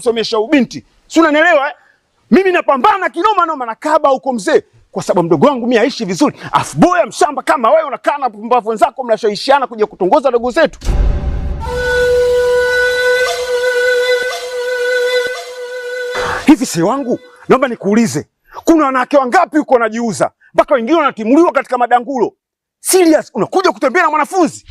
Msomesha ubinti, si unanielewa eh? Mimi napambana kinoma noma na kaba huko mzee, kwa sababu mdogo wangu mimi aishi vizuri, afu boya mshamba kama wewe unakaa na pumbavu wenzako mnashawishiana kuja kutongoza dogo zetu. Hivi si wangu, naomba nikuulize, kuna wanawake wangapi huko wanajiuza mpaka wengine wanatimuliwa katika madangulo? Serious, unakuja kutembea na mwanafunzi?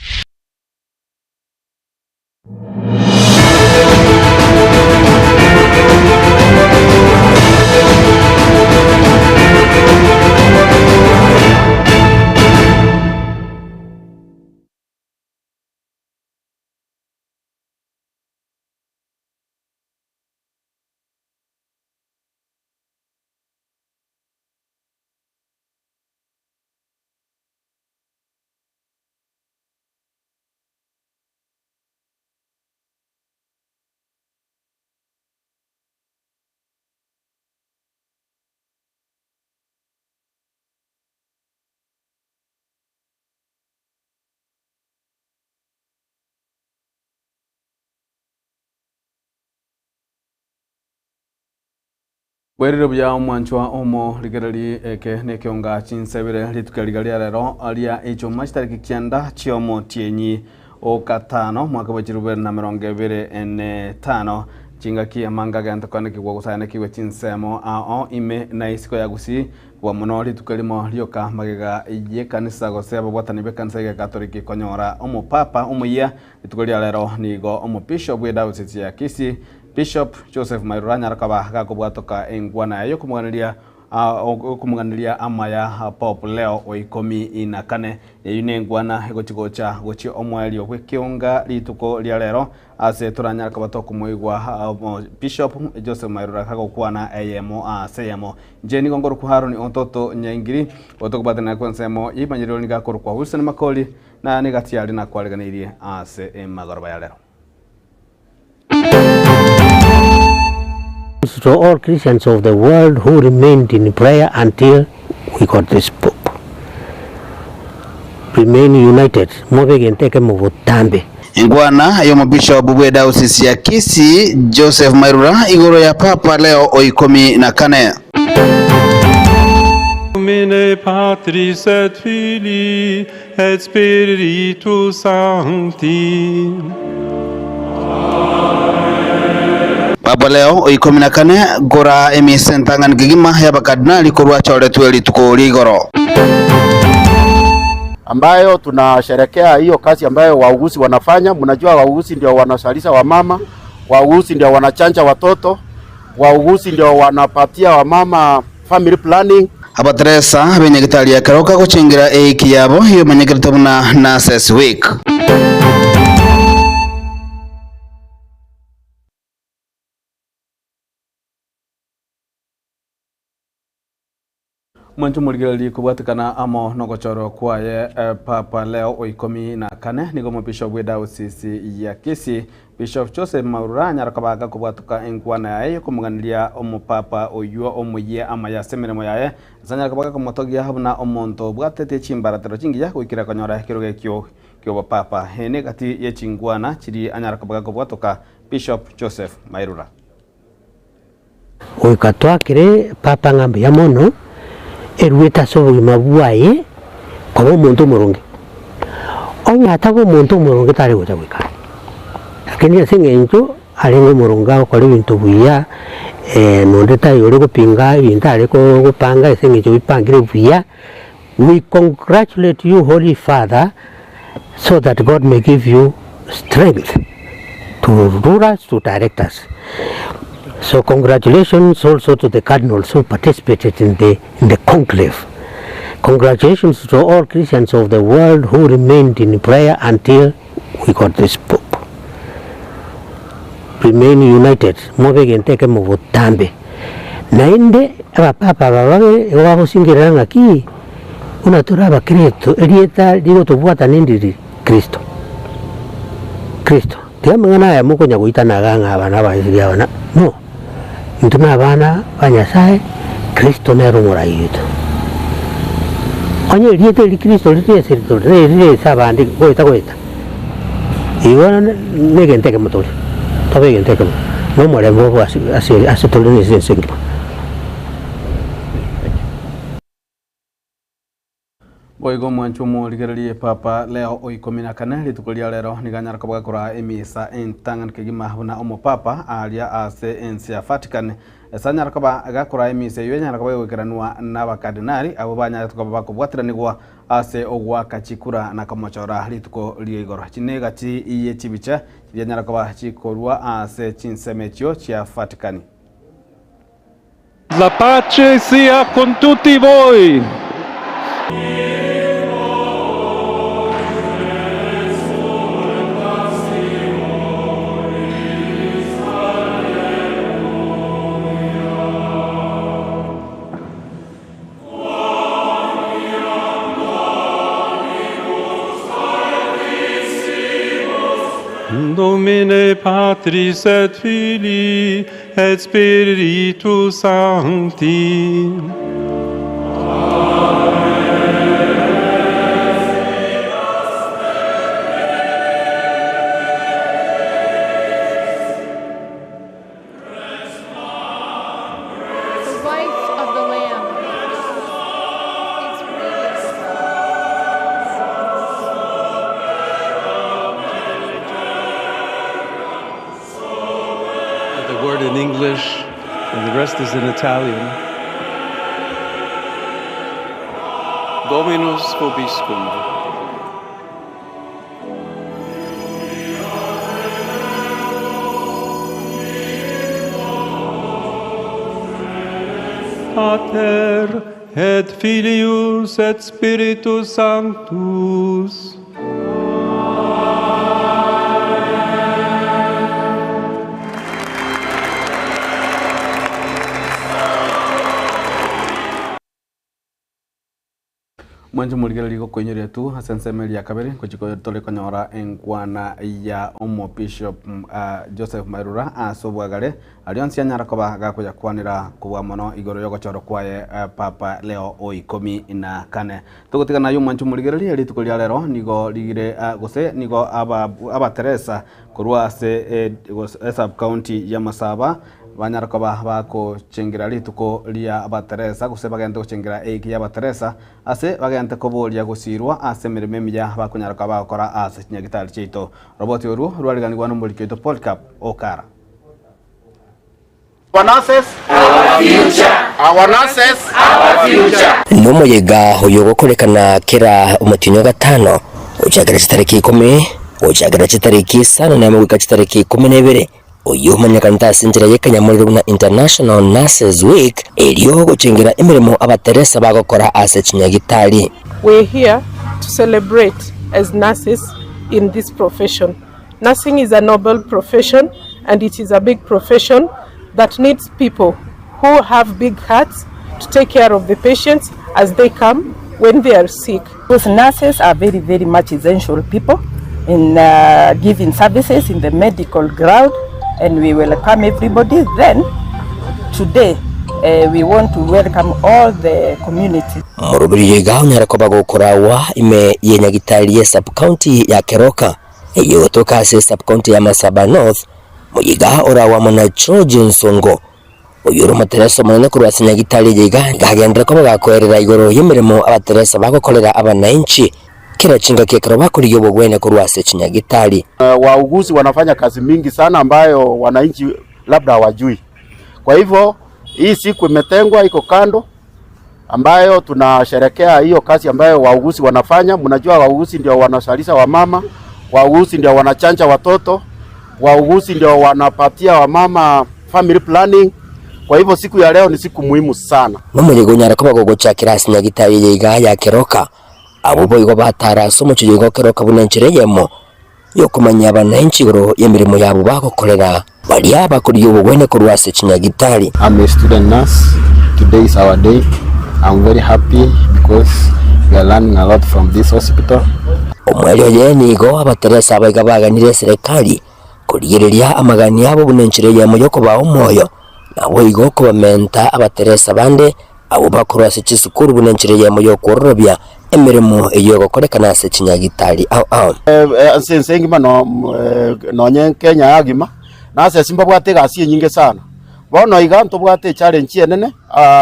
Bwerire buya omwanchwa omo rigereri eke nekeonga chinsebere rituko riga ria rero ria echuma chitariki kianda chiomotienyi okatano mwaka bwa chirubere na mirongo ebere ene tano chingaki amanga gento kwanekigwa gosayanekigwe chinsemo ao ime na isiko ya gusii bwa mono rituko rimo rioka magega yekanisa gose ababwatani b'ekanisa ya Katoliki konyora omopapa omuya rituko ria rero nigo omobishop bwa diocese ya Kisii Bishop Joseph Mairura nyarakaba gakobwatoka engwana yayo komoganeria okomoganeria amaya Pope Leo wa ikomi na kane eyu ne engwana egochigocha gochi omwerio bw'ekionga rituko ria rero ase toranyarakaba tokomoigwa Bishop Joseph Mairura kagokwana eyemo ase eyemo nje nigo ngorokwa Haron Ontoto Nyaingiri otokobwatanera kwa ensemo yimanyerero niga akorokwa Wilson Makori na nigatiari nakwareganeirie ase emagoroba ya rero. To all Christians of the world who remained in prayer until we got this Pope. Remain united, mobe egento ekemo botambe. Engwana y'omobishop bw'ediocese ya Kisii Joseph Mairura igoro ya Papa Leo o ikomi na kane. Domine Patris et Filii et Spiritus Sancti. Papa Leo o ikomi na kane gora emisa entang'ani kegima y'abakardinali korwa achoretwe rituko ria igoro. Ambayo tunasherekea hiyo kazi ambayo wauguzi wanafanya. Mnajua wauguzi ndio wanazalisha wamama, wauguzi ndio wanachanja watoto, wauguzi ndio wanapatia wamama family planning. Abateresa benyagitari ya Keroka gochingira eiki yabo iyo manyekete buna Nurses Week. Mwancho morigereri kobwatekana amo nogochorwa kwaye Papa Leo o ikomi na kane nigo omobishop bwa ediocese ya Kisii Bishop Joseph Mairura nyarakabaga kobwatuka enkwana yaye yokomoganeria omopapa oywo omoyie amaya ase emeremo yaye ase nyarakabaga komotogia buna omonto obwatete chimbaratero chingiya goikera konyora ekerogo ekio kiobopapa ene gati ye chingwana chiri anyarakabaga kobwatoka Bishop Joseph Mairura. Goika twakire papa ng'a mbuya mono, eruete ase obogima bwaye koba omonto omoronge. Onye ataba omonto omoronge tare gocha goika are. Lakini ase eng'encho arenge omoronge agokora ebinto buya, nonde taiyo ore gopinga ebinto are gopanga ase eng'encho bipangire buya, we congratulate you Holy Father so that God may give you strength to rule us, to direct us. So congratulations also to the cardinals who participated in the, in the conclave. Congratulations to all Christians of the world who remained in prayer until we got this Pope. Remain united. Mobe egento ekemo botambe. Naende abapapa aba babere igo bagosingerera ng'aki buna tore abakristo erieta rigotobwata nindiri Kristo. Kristo. Tiga amang'ana aya mokonya goitana iga ng'a aba nabaisiki aba na no. Intwe na abana ba Nyasaye, Kristo nere omorai oito. Onye erieta eri Kristo ririesirete rire ase abande goeta goeta, igo negento ekemo tore, tobe egento ekemo. Na omorembe obe ase ase ase tore na ase ense engima. Boigo omwancho omorigererie Papa Leo o ikomi na kane rituko ria rero nigo anyare koba gakoraa emisa entang'ani kegima buna omopapa aaria ase ense ya Vatican. Ase anyare koba gakoraa emisa eyio enyare koba egoikeranwa nabakardinali abwo banyarete koba bakobwatiranigwa ase ogoaka chikura na komochora rituko ria igoro. Chinegati ye chibicha chiria anyare koba chikorwa ase chinsemo echio chia Vatican. La pace sia con tutti voi. Domine Patris et Filii et Spiritus Sancti. The wife of the Lamb. Its radiance. The word in English and the rest is in Italian. Dominus vobiscum. Pater et Filius et Spiritus Sanctus. Mwanche morigererie gokoinyoria tu ase ensemo eria ya kabere ngochia tore konyora enkwana ya omobishop Joseph Mairura ase obwagare aria onsi anyara koba gakoyakwanera kobua mono igoro yogochorwa kwaye Papa Leo o ikomi na kane. Togotigana naye omwanche omorigereria rituko ria rero nigo rigire gose nigo abateresa korwa ase esub county ya Masaba Banyare koba bagochengera rituko ria abateresa, gose bagente gochengera eiki y'abateresa, ase bagente koboria gosiirwa ase emeremo emiya bakonyara koba bagokora ase chinyagitari chiaito. Roboti orwo rwariganigwa nomoriki oito Polycarp Okara. Our nurses, our future. Our nurses, our future. Nomoyega oyo ogokorekana kera omotienyi o gatano, gochakera chitariki ikomi gochakera chitariki isano nemo goika chitariki ikomi na ibere. Oyio omanyekanete ase enchera y'ekanyamorero buna International Nurses Week, erio gochengera emeremo abateresa bagokora ase chinyagitari. We're here to celebrate as nurses in this profession. Nursing is a noble profession and it is a big profession that needs people who have big hearts to take care of the patients as they come when they are sick. Because nurses are very, very much essential people in giving services in the medical ground and we welcome everybody. Then today uh, we want to welcome all the community. Morobiri iga onyare koba gokorawa ime ye nyagitari ye sub county ya Keroka eye gotoka ase sub county ya Masaba North moyiga orawa amo na George Nsongo Oyio ore omoteresa omonene korwa ase nyagitari eye iga nkagenderera koba gakoerera igoro y'emeremo abateresa bagokorera abanainchi kera chingaki ekero bakorigia obogwenia korwa ase chinyagitari. Wauguzi wanafanya kazi mingi sana ambayo wananchi labda hawajui. Kwa hivyo hii siku imetengwa iko kando ambayo tunasherekea hiyo kazi ambayo wauguzi wanafanya. Mnajua wauguzi ndio wanazalisha wamama, wauguzi ndio wanachanja watoto, wauguzi ndio wanapatia wamama family planning. Kwa hivyo siku ya leo ni siku muhimu sana. Nomoyega onyare koba gogochakera ase nyagitari eye iga ya Keroka, abwo boigo batara ase omochie oyo iga o Keroka buna enchera eyemo y'okomanyia abananchi igoro y'emeremo yabo bagokorera baria bakorigia obogwenia korwa ase chinyagitari. I'm a student nurse, today is our day, I'm very happy because we are learning a lot from this hospital. Omoerio oye nigo abateresa abaiga baganire eserekari korigereria amagani abo buna enchera eyemo y'okobaa omoyo, naboigo kobamenta abateresa bande abwo bakorwa ase chisukuru buna enchera eyemo y'okwororobia emeremo eyio egokorekana ase chinyagitari ao ao. Ase ense engima nonye Kenya agima. Nurses mbabwate egasi enyinge sana. Bono iga ntobwate echallenge enene,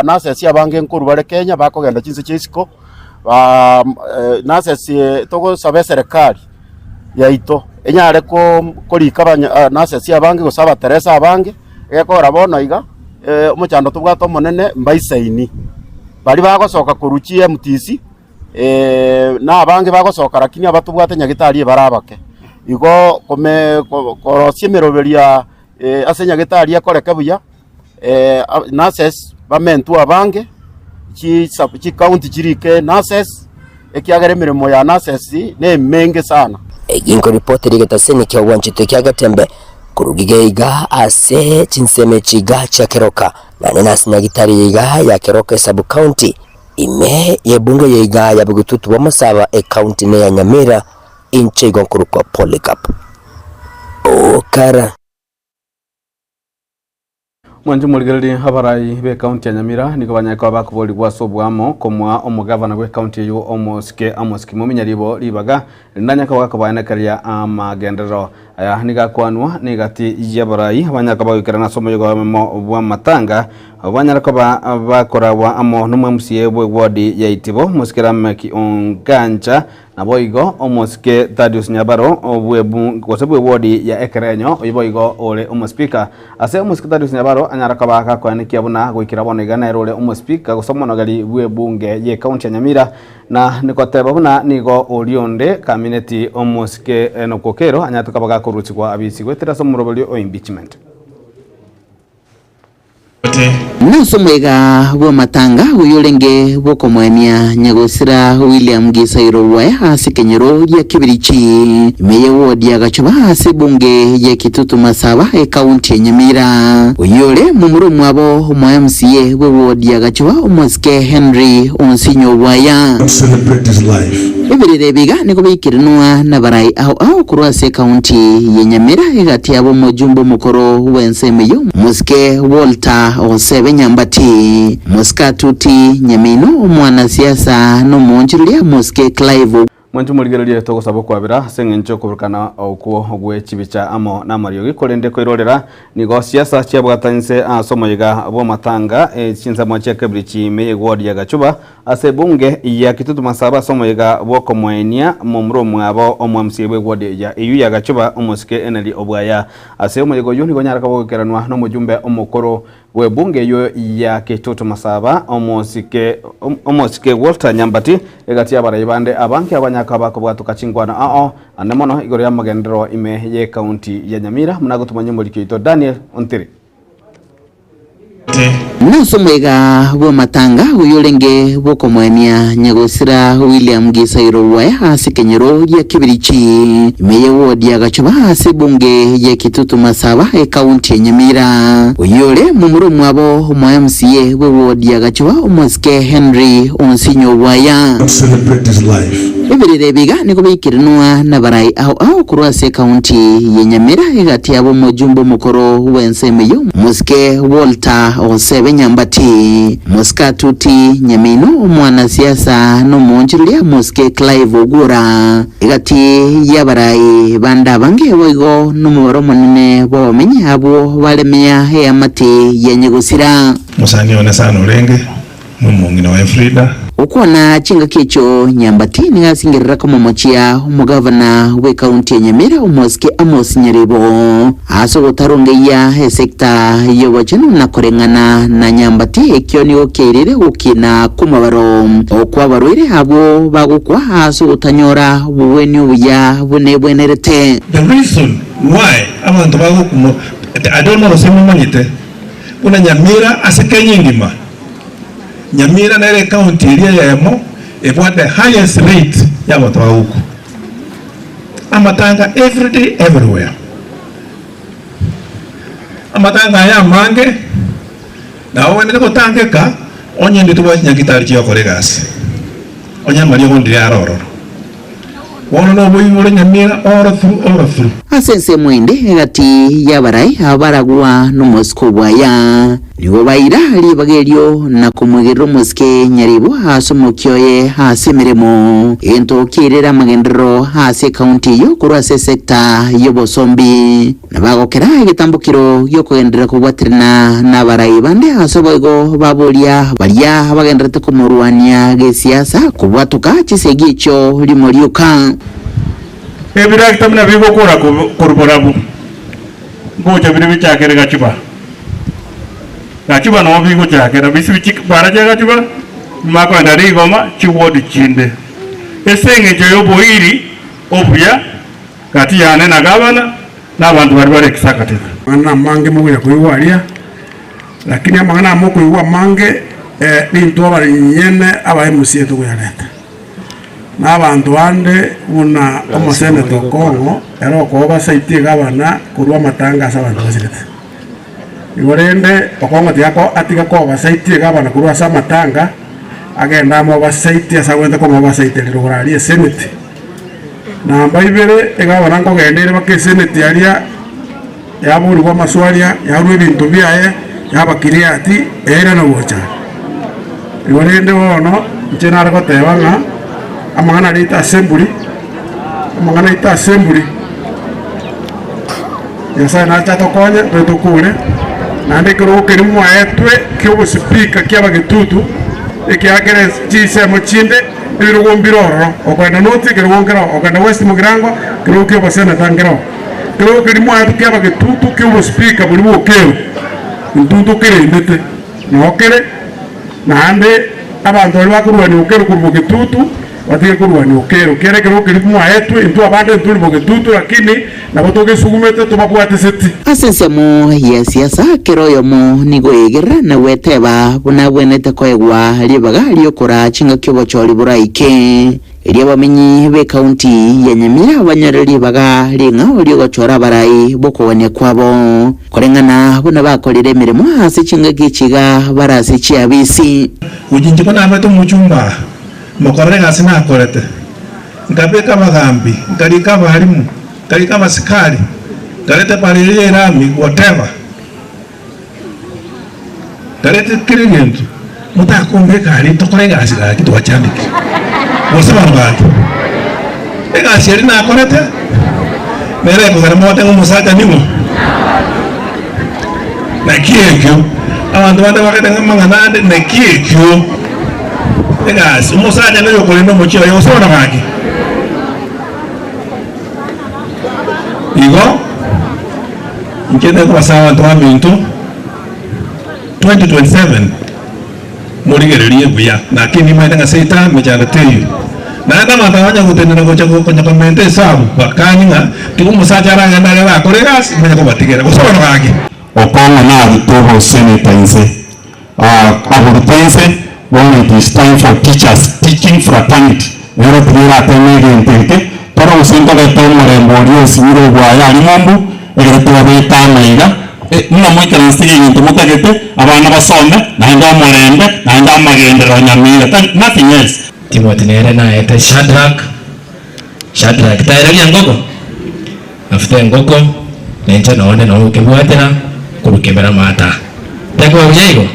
nurses abange nkorwa bare Kenya bakogenda chinse chia isiko, nurses togosaba eserekari yaito enyare korika abanya nurses abange gose abateresa abange, egekogera bono iga omochando tobwate omonene mbaisaini. Baria bagosoka korwa chiMTC. na abange bagosoka lakini abatobwate nyagetari ebare abake. Igo kome korosia emeroberio ase nyagetari ekoreke buya, nurses bamentwe abange, chicounty chirike nurses, ekiagera emeremo ya nurses nemenge sana. Ginko ripoti rigetaseni kia ogwanchete kia Getembe korwa Gigeiga ase chinsemo echi iga chia Keroka naende nase Nyagitari iga ya Keroka esub county. Ime y'ebungo eye iga ya bogetutu bw'amasaba ecounty neya Nyamira, inche igo nkorokwa Polycarp Okara. Mwanche morigererie abarai b'ecounty ya Nyamira nigo banyare koba bakoborigwa ase oboamo komoa omogavana bw'ecounty eyio omosike Amos Kimomi Nyaribo ribaga rinde anyare koba gakobaenekeria amagenderero. Aya nigo akwanwa negati y'abarai abanyare koba bagoikerana ase omoyega oyomo bw'amatanga, banyare koba bakoragwa amo nomwMCA bw'ewodi ya Itibo, omosike Lameck Ongancha, naboigo omosike Thaddeus Nyabaro bw'ebu gose bw'ewodi ya Ekerenyo, oyio boigo ore omospeaker. Ase omosike Thaddeus Nyabaro anyare koba gakoenekia buna goikera bono iga nere ore omospeaker gose omonogeri bw'ebunge y'ecounty ya Nyamira, Na nigoteba buna nigo oria onde kamineti omosike Enock Okello anyarete koba gakorusigwa abisi goetera ase omoroberio o impeachment. Nase omoyega bw'amatanga oyorenge bw'okomoenia nyagosira William Gisairo Bwaya ase ekenyoro gia Kibirichi, ime ye ward ya Gachoba ase ebunge ya Kitutu Masaba ekaunti ya Nyamira. Oyore momura omwabo omo MCA bwe ward ya Gachoba omosike Henry Onsinyo bwaya. Ebirero ebi iga nigo biaikeranwa nabarai ao ao korwa ase ekaunti ya Nyamira egati yabo omojumbe omokoro bw'ensemo eyio Mosike Walter Osebe Nyambati, Mosike Atuti Nyamino, omwanasiasa na omoonchoreria Mosike Clive. Mwanche morigererie togosaba okwabera ase engencho y'okoburukana okwo gwe chibicha amo namariogi, korende koirorera nigo siasa chiabwata inse ase omoyega bw'amatanga e chinsemo chia Kebirichi ime y'eward ya Gachuba ase ebunge ya Kitutu Masaba ase omoyega bw'okomoenia momura omwabo omwamsie bw'eward ya eyio ya Gachuba omosike Eneli Obwaya. Ase omoyega oyio nigo onyare koba ogoikeranwa nomojumbe omokoro Bw'ebunge eyio ya Kitutu Masaba, omosike omosike Walter Nyambati, egati y'abarai bande abange abanyaka bakobwatoka chinkwana ao ande mono igoro y'amagenderero ime y'ecounty ya Nyamira buna agotumanya omoriki oito Daniel Ontiri. Nase omoyega bw'amatanga oyorenge bw'okomoenia nyagosira William Gisairo Bwaya ase ekenyoro gia Kibirichi, ime ye ward ya Gachoba ase ebunge ya Kitutu Masaba ekaunti ya Nyamira. Oyio ore momura omwabo omo MCA bwe ward ya Gachoba omosike Henry Onsinyo Bwaya. Ebirero ebi iga nigo biaikeranwa nabarai ao ao korwa ase ekaunti ya Nyamira egati yabo omojumbe omokoro bw'ensemo eyio Mosike Walter Osebe Nyambati, Mosike Atuti Nyamino omwanasiasa na omoonchoreria Mosike Clive Ogura. Egati y'abarai bande abange boigo nomobaro omonene bw'abamenyi abwo baremia eamate ya nyagosira. Mosani one sana orenge, nomong'ina oye Frida. Gokwana chingaki echio Nyambati nigo asingerera komomochia omogavana bw'ekaunti ya Nyamira Omosike Amos Nyaribo ase ogotarongeyia esekta y'obochenu na koreng'ana na Nyambati ekio nigo kiairire gokina kw'omobaro okw'abarwaire abwo bagokwa ase ogotanyora obobweni obuya buna ebwenerete. The reason why abanto bagokumwa, I don't know gose momanyete, buna Nyamira ase Kenya engima, Nyamira nere ecounty eria eyemo ebwate highest rate ya abanto bagokwa. Amatanga everyday everywhere. Amatanga aya amange nabo ogwenerete gotangeka onye inde tobwati chinyagitari chiagokora egasi, onye amariogo ndire are ororo. Bono noboibore Nyamira all through all through. Ase ensemo ende egati y'abarai aba baragwa nomosiko bwaya. Nigo baira ribaga erio na komwegerera omosike nyaribo ase omokia oye ase emeremo, egento kiairire amagenderero ase ekaunti eyio korwa ase esecta y'obosombi. Na bagokera egetambokero gi'okogenderera kobwaterana nabarai bande ase boigo baboria baria bagendererete komorwania gesiasa kobwatoka chisegi echio rimo rioka. Ebirakita buna bigokora korwa borabu, ngocha bire bichakere gachuba. Gachuba noo bigochakera, bisi bara chia gachuba, nyuma akoenda rigoma chiward chinde. Ase eng'encho y'oboiri obuya gati yane na gavana na abanto baria bare executive. Amang'ana amange mogocha koigwa aria, lakini amang'ana aya mokoigwa amange nintwe abanyene aba MCA tokoyareta. Na abanto bande buna omoseneta Okong'o ere okoba basaiti egavana korwa amatanga ase abanto basirete. Igo rende Okong'o tiga atiga kobasaiti egavana korwa ase amatanga, agende amobasaiti ase agwenerete komobasaita rirogoro aria eseneti. Namba ibere, egavana nkogenda ere mpaka eseneti aria yaborigwa amaswaria, yarua ebinto biaye, yaba cleared, yairana gocha. Igo rende bono, inche nare goteba ng'a amang'ana aria aito assembly, amang'ana aito assembly, Nyasae nache atokonye toe tokure, naende ekerogo keria mwaetwe ki'obosipika ki'abagetutu, ekiagera chinsemo chinde ebirogo mbire ororo, okoenda North ekerogo nkeroo, okoenda West Mugirango ekerogo ki'oboseneta nkeroo. Ekerogo keria mwaetwe ki'abagetutu ki'obosipika boria bw'okero, intwe ntokerendete, noo kere, naende abanto baria bakorwania okero korwa bogetutu, Batige korwania okero kera ekero keria mwaetwe, intwe abande nturi bogetutu, lakini nabo togesugumete tobabwateseti. Ase ensemo ya siasa, kera oyomo nigo oyegerera na gweteba buna agwenerete koegwa ribaga ri'okoraa chingaki obochori boraike. Erio abamenyi b'ekaunti ya Nyamira banyore ribaga ring'ao ri'ogochora abarai b'okogania kwabo, koreng'ana buna bakorire emeremo ase chingaki echi iga bare ase chiabisi. Gochia inche ko nabete omochumba aa, Mokorere egasi nakorete, nkabeka abagambi, nkarika abalimu, nkarika abasikari, nkareta ebara eria y'erami, whatever, nkareta kera egento, motakombeka aria tokore egasi gaki twachandekire. Gose banto gaki, egasi eria nakorete, nere ekogera mogote ng'a omosacha ning'o? Naki ekio? Abanto bande bagete ng'a amang'ana ande, naki ekio? Egasi, omosacha noyo okorenda omochie oye, gose bono gaki? Igo, inche ndikobasaba abanto baminto, 2027 morigererie buya, naki nimanyete ng'a seita mechando teiyo. Naende abanto aba banya gotenena gocha konya komenta esabu, bakanie ng'a tiga omosacha aragende aria arakore egasi, manya kobatigera, gose bono gaki? Okong'o narute oboseneta inse. Aborute inse, bono it is time for teachers, teaching fraternity, nero tiga erateme egento eke, tore gose ntobete omorembe oria osinyire obwaye aria ng'umbu, ekero twabete amaiga, buna moikaransete iga egento motagete, abana basome, naende omorembe, naende amagenderero nyamira, nothing else. Timothy nere naete Shadrack, Shadrack taereria engoko, Mafuta engoko, na inche nonde nogokebwatera korwa kebera amata. Tekoba buya igo?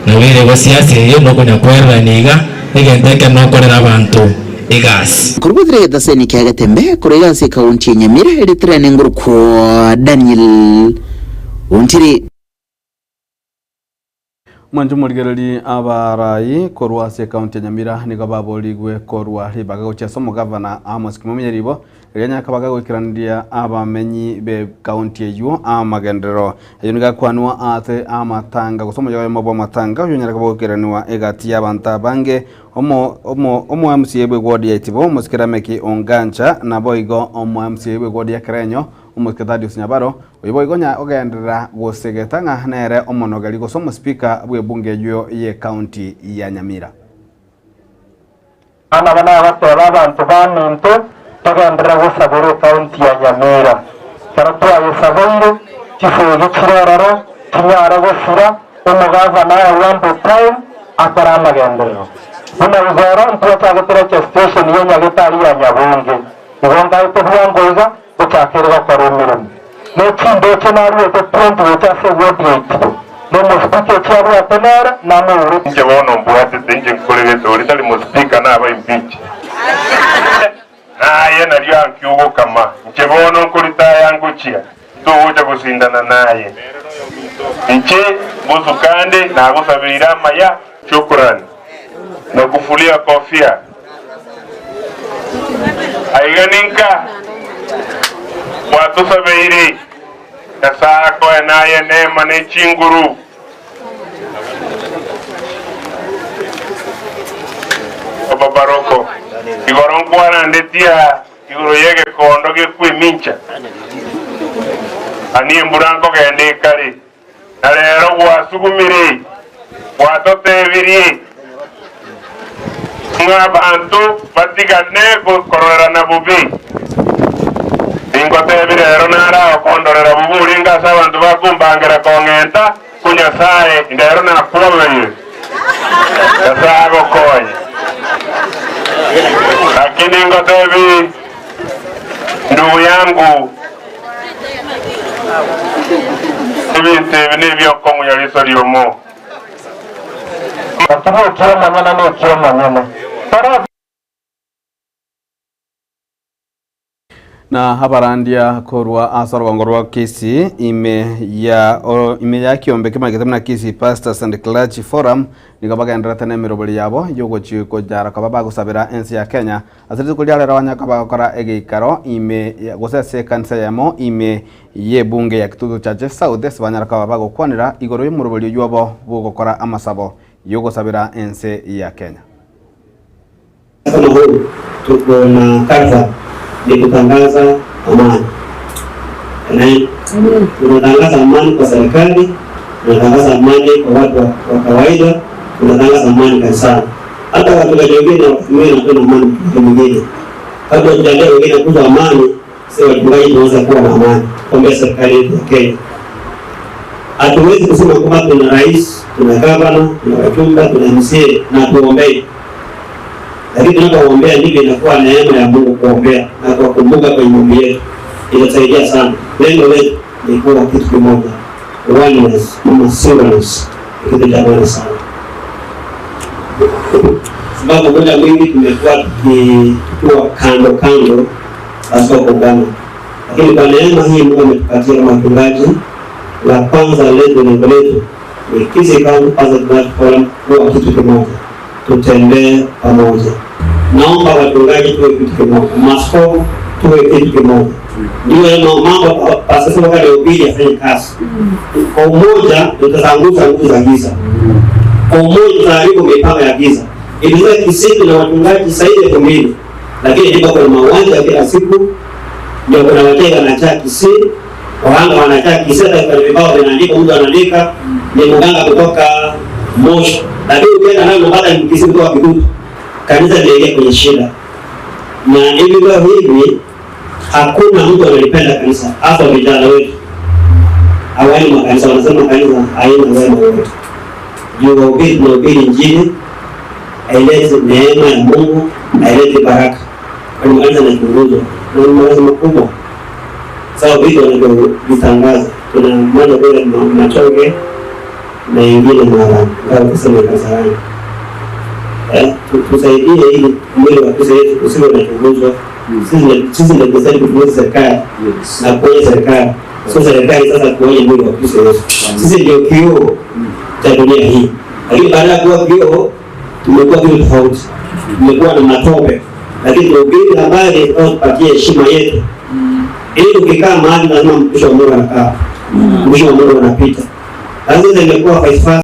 Nabo ere igo siasa eye nokonya kwererania iga, egento ekero nokorera abanto egasi. Korwa goetera egetaseni kia Getembe korwa iga ase ekaunti ya Nyamira eritrene ngorokwo Daniel Ontiri. Mwanche omorigereria abarai korwa ase ekaunti ya Nyamira nigo baborigwe korwa ribaga gochia ase omogavana Amos Kimomia Nyaribo erio anyare koba gagoikeraneria abamenyi b'ekaunti eyio amagenderero. Ayio nigo akwanwa ase amatanga gose omoyega oyomo bw'amatanga oyio onyare koba goikeranigwa egati y'abanto abange omo omo omo MCA bw'eward ya Itibo Omosike Rameki Ongancha naboigo omo MCA bw'eward ya Kerenyo Omosike Thaddeus Nyabaro Oyo boigo onya ogenderera gosegeta ng'a nere omonogeri gose omosipika bw'ebunge eyio y'ecounty ya Nyamira. Aba nabateba abanto baminto togenderere gosabera ecounty ya Nyamira. Ekero twayesabeire, chisegi chire ororo chinyare gosira, omogavana oye ambe time akore amagenderero. Buna igoro ntwachagete registration ye nyagetari ya Nyabunge, igo ngaete bwango iga gochakere gokora emeremo. Ne chindoche naruete 20 gocha ase eward ya Itibo. Na omosipika eki abwate nere namoure. Inche bono mbwatete, inche nkore gesori, tari mosipika naba impeach. Naye nario anki ogokama, inche bono nkoritaya ngochia, ntogocha gosindana naye. Inche mbosuka nde, nagosabeire amaya. Shukrani. Nakufulia kofia. Aiga ninka gwatosabeire. Nyasae akoe naye neema ne chinguru. Baba Baroko, igoro nkwarandetie aa igoro y'egekondo gekw'emincha, ani embura nkogenda ekare, na rero gwasugumire, gwatotebirie ng'a abanto batigane kororerana bobe. Ningotebi rero nare agokondorera bobe orenge ase abanto bakombangera kong'enta, ko Nyasae rero nakwobeire. Nyasae agokonye. Lakini ningotebi ndugu yangu, ebinto ebi nebiokong'unya riso riomo. Lakini eki'omonyene neki'omonyene. Tari. Na abarandia korwa ase orogongo rwa Kisii ime ya ime ya kiombe kemanyekete buna Kisii Pastors and Clergy Forum nigo bagendererete nemeroberi yabo yogochi konyara koba bagosabera ense ya Kenya ase rituko ria rero banyare koba bagokora egeikaro ime gose ase ekanisa eyemo ime y'ebunge ya Kitutu Church South ase banyare koba bagokwanera igoro y'omoroberi oywo obo bw'ogokora amasabo yogosabera ense ya Kenya. Kama huu tuko na Calvary ni kutangaza amani. Amen. Tunatangaza amani kwa serikali, tunatangaza amani kwa watu wa kawaida, tunatangaza amani kanisani. Hata wachungaji wengine wakati mwingine wanapenda amani wakati mwingine. Kabla tujaambia wengine kuhusu amani, sisi wachungaji tunaweza kuwa na amani. Kuombea serikali yetu ya Kenya. Hatuwezi kusema kwamba tuna rais, tuna gavana, tuna wajumbe, tuna MCA na tuombee. Lakini tunapoombea ndivyo inakuwa neema ya Mungu kuombea na kuwakumbuka kwenye maombi yetu. Inatusaidia sana. Lengo letu ni kuwa kitu kimoja. Oneness ama singleness ni kitu cha maana sana. Sababu muda mwingi tumekuwa tukiwa kando kando pasipo kuungana. Lakini kwa neema hii Mungu ametupatia kama wachungaji, la kwanza letu, lengo letu ni Kisii County Pastors Clergy Forum kuwa kitu kimoja, tutembee pamoja. Naomba wachungaji tuwe kitu kimoja, maaskofu tuwe kitu kimoja, ndio mambo pastor wakati alihubiri afanye kazi kwa umoja. Tutaangusha nguvu za giza kwa umoja, tutaharibu mipango ya giza. Ilikuwa Kisii na wachungaji zaidi ya 2000, lakini ndipo kuna mauaji ya kila siku, ndio kuna wachawi wanachaa Kisii, waganga wanachaa Kisii, hata kwenye vibao vinaandikwa, mtu anaandika ni mganga kutoka Moshi, lakini ukienda nayo unapata ni Kisii kutoka Kitutu. Kanisa linaingia kwenye shida, na hivi leo hivi hakuna mtu analipenda kanisa, hasa vijana wetu hawaendi makanisa, wanasema kanisa haina wema wote. Juu wahubiri tunahubiri Injili haileti neema ya Mungu, haileti baraka. Kwani makanisa yanachunguzwa na ni makanisa makubwa. Sawa, vitu wanavyovitangaza tuna moja kule Machoge na ingine Mara, ingawa tuseme Kasarani. Tusaidie ili mwili wa Kristo Yesu usiwe unachunguzwa. Sisi ndio tunastahili kuchunguza serikali na kuonya serikali, sio serikali sasa kuonya mwili wa Kristo Yesu. Sisi ndio kioo cha dunia hii, lakini baada ya kuwa kioo tumekuwa kitu tofauti, tumekuwa na matope, lakini tunahubiri habari tupatie heshima yetu, ili tukikaa mahali lazima mtumishi wa Mungu anakaa, mtumishi wa Mungu anapita. Sasa imekuwa vice versa.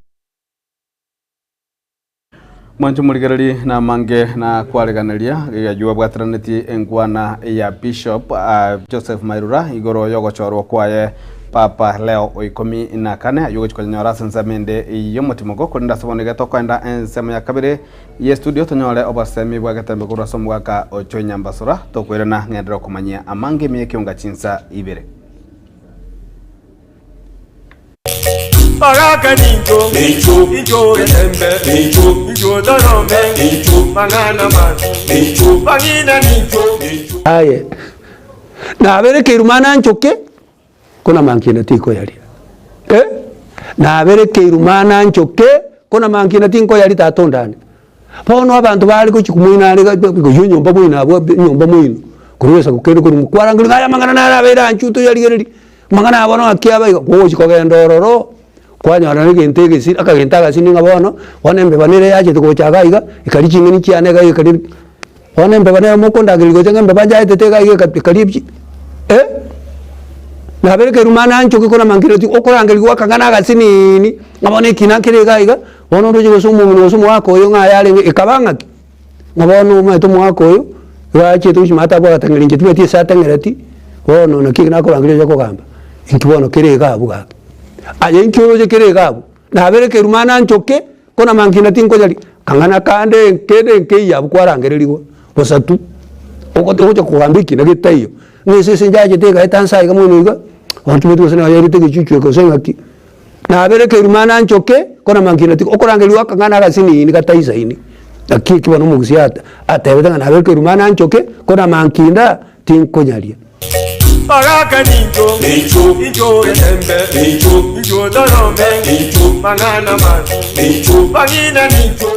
Mwanche omorigereria namange na kwareganeria gigaywo abwateranetie enkwana ya Bishop Joseph Mairura igoro yogochorwa kwaye Papa Leo o ikomi na kane aywo gochia konyora ase ensemo ende y'omotimoko korende ase bono iga tokoenda ensemo ya kabere ye studio tonyore obosemi bwa getembe korwa ase omogaka o Joy Nyambasura tokoirana ng'enderere okomanyia amange ime y'ekeunga chinsa ibere. Bagaka nincho, incho getembe, incho torome, mang'ana mansi, bang'ina nincho. Aye, nabere keruma nanchoke, ko namankiene tikoyaria. Eh? Naberekeirwe mana nchoke, ko namankina tinkoyaria tata ondane. Bono abanto bare gochia komoina are goyia enyomba moino abwo enyomba moino, korwa egesaku kende korwa mokwarangeria ng'a aya amang'ana naro abeire anchwe toyarigereria, amang'ana aya bono ng'aki aba iga, gogochia kogenda ororo, kwanyora na egento egesi akagento agasini ng'a bono, bono embeba nere yachete gocha iga iga, ekaria ching'eni chiane iga ekaria bono embeba nere mokondangeria gocha ng'a embeba nchaetete iga iga ekaria ebi eh, nabere keruma nanchoke kore amankireti okorangerigwa akang'ana agasiniini, ng'a bono ekina nkere iga iga. Bono oroche gose omong'ina gose omogaka oyo ng'a ayarenge, ekaba ng'aki? Ng'a bono omanyete omogaka oyo, iga achiete gochia maate abwo agatang'era inche timanyeti ase atang'ereti, bono naki ekio nakorangeria oche kogamba, inki bono kere iga abwo gaki. Aye inki oroche kere iga abwo? Nabere ekeruma nanchoke, ko namankina tinkonyaria, kang'ana kande kende nkeiyo abwo kwarangererigwa, bosa tu, ogote ogocha kogamba ekina getaiyo, ng'a esese nchachete egaeta nsa iga mono iga, bono timanyeti gose nayairete egechuchu eke gose ng'aki. Nabere ekeruma nanchoke, kona mankina tiko okorangerigwa akang'ana agasinini gataisaini. Naki eki bono omogusii ate atebete ng'a nabere ekeruma nanchoke, kona mankinda tinkonyaria. Bagaka nincho, nincho, incho etembe, nincho, incho torome, nincho, mang'ana mabi, nincho, bang'ina nincho.